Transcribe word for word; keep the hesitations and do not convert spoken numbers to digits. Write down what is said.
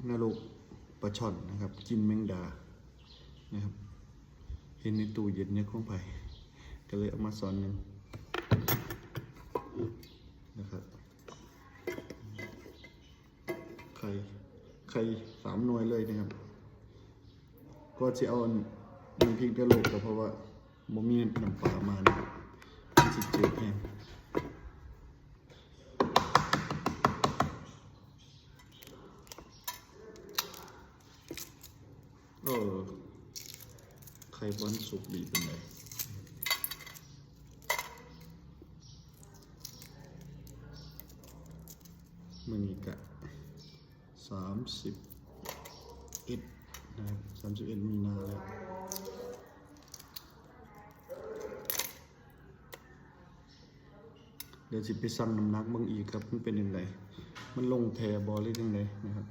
นรกปลาช่อนนะครับ กินแมงดานะครับ เห็นในตู้เย็นเนี่ยของไผ ก็เลยเอามาช้อนหนึ่งนะครับ ไข่ ไข่สามหน่วยเลยนะครับ ก็จะเอาน้ำพริกนรกก็เพราะว่าบ่มีน้ำปลามานะครับ มันสิจืดแฮง เออ ไข่บ่สุกดีปานใด มื้อนี้ก็สามสิบเอ็ดนะครับ สามสิบเอ็ดมีนาแล้ว เดี๋ยวสิไปชั่งน้ำหนักเบิ่งอีกครับ มันเป็นจั่งใด มันลงแท้บ่หรือจั่งใดนะครับ